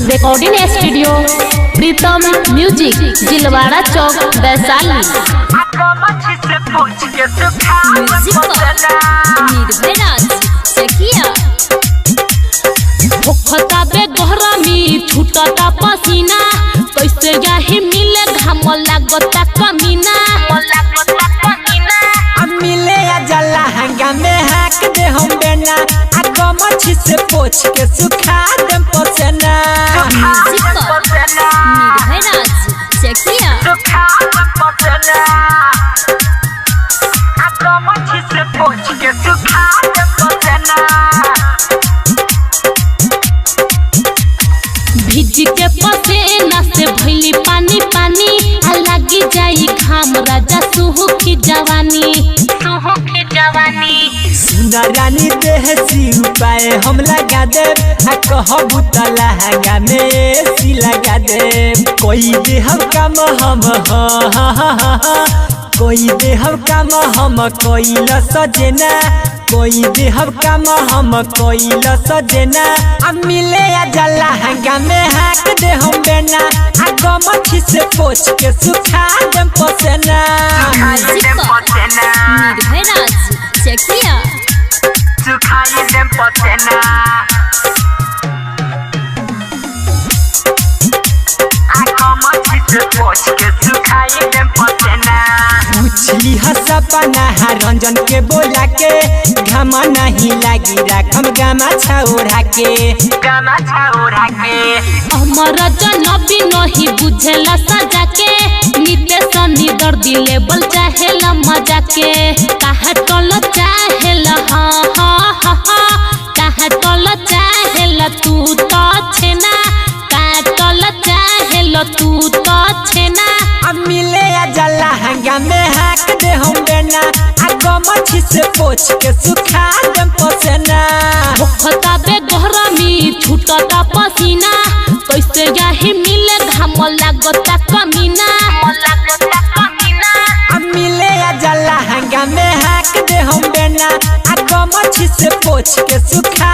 Recording studio Pritam music, Jilwara Chowk, Vaishali. Music Nirbhay Raj Chakiya. होखता बे गहरामी, छूटता पसीना, कैसे यही मिले घाम लागता कमीना। अब मिले आ जला हंगा में हाक दे हम बेना, आ गमछी से पोछ के सुखा देम पसेना। म्यूजिक निर्भय राज चकिया। भिज के पसेना से भइली पानी पानी, आ लागी जाई घाम राजा सुहुखी जवानी। सुहुखी जवानी। सुना रानी देह सी उपाय हम लगा देब, आ कहबू त लहंगा में एसी लगा देब। कोई दे हम काम हम हाँ हाँ हाँ हाँ हाँ। कोई दे हम काम हम कोइल सजना, कोई दे हम काम हम कोइल सजना। अब मिले आ जला हंगा में हाक दे हम बेना, आ गमछी से पोछ के सुखा देम पसेना। म्यूजिक निर्भय राज चकिया। पूछली हसपना रंजन के बोला के, घामा नहीं लागी राखम गामा छौड़ा के। अमर जनबी नहीं बुझेला सजा के, नितेश निदर दिले बल चाहेला मजा के। काहे टल चाहेला हाँ हाँ हाँ हाँ, काहे टल चाहेला तू तो छेना, काहे टल चाहेला तू तो छेना। अब मिले आ जला हंगा में हाक दे हम बेना, आ गमछी से पोछ के सुखा देम पसेना। होखता बे गहरामी, छूटता पसीना, कैसे यही मिले घाम लागता कमीना। अब मिले आ जला हंगा में हाक दे हम बेना, आ गमछी से पोछ के सुखा